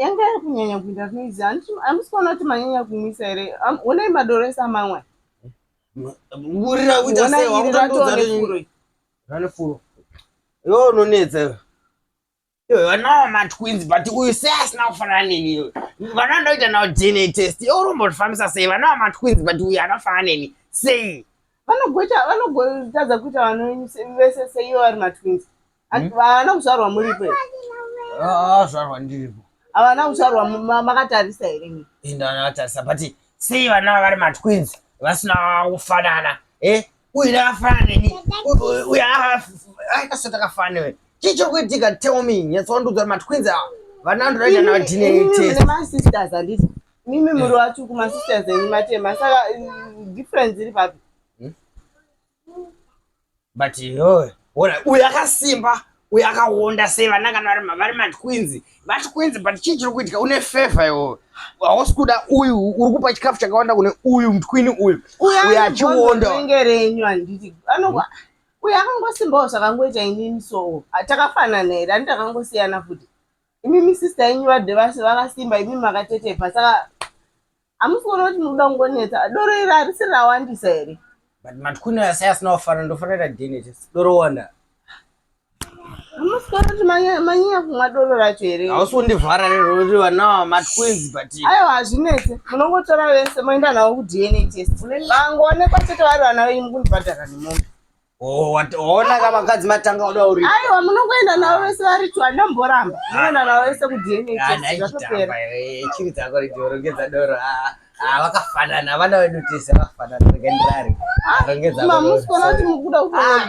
Yanga iri kunyanya kuita noise. Hamusi kuona kuti manyanya kumwisa here? Honai madoro ese amamwa. Burira kuita sei wakutondiudza kuti rane furo. Iwe unonetsa iwe. Iwe vanawo matwins but uyu sei asina kufanana neni iwe. Vana ndoita nawo DNA test. Iwe unombozvifambisa sei? Vanawo matwins but uyu akafanana neni. Sei? Vanogoita vanogotadza kuita vana venyu vese sei ivo vari matwins. Havana kuzvarwa muripo here? Ah, zvarwa ndiripo. Havana kuzvarwa makatarisa here imi? Inda ndakatarisa but sei vana vari matwins vasina kufanana? Eh? Uyu ndakafanana neni. Uyu akaso takafanana newe. Chii chiri kuitika? Tell me. Nyatsowandiudza kuti matwins ava vana ndoita nawo DNA test. Mune masisters handiti? Mimi muri vatsvuku masisters enyu matema saka difference iri papi? But yo ona uyu akasimba uyu akawonda sei vana kana vari vari matwins vatwins but chii chiri kuitika une favor iwowe hausi kuda uyu uri kupa chikafu chakawanda kune uyu mutwini uyu uyu achiwonda ringe renyu handiti anogwa uyu akangosimbawo zvakangoita inini so takafanana here handiti takangosiyana futi imimi sister yenyu vade vase vakasimba imimi makatetepa saka hamusi kuona kuti mukuda kungonetsa doro iri harisi rawandisa here but matwini aya sei asina kufanana ndofanira kuita DNA test doro wanda hamusi kuona kuti manyanya kumwa doro racho here hausi kundivhara rero kuti vana matwins but aiwa hazvinetse munongotora vese moenda navo kuDNA test vangoonekwa chete vari vana venyu mukundibhadhara nemombe Oh, waona ka vakadzi matanga kuda uri. Aiwa munongoenda navo vese vari two handamboramba. Munoenda navo vese kuDNA test zvatopera. Chiri dzako rongedza doro. Ah, ah, vakafanana vana vedu tese vakafanana rega ndirare. Rongedza. Mamusi kuona kuti mukuda kutoona.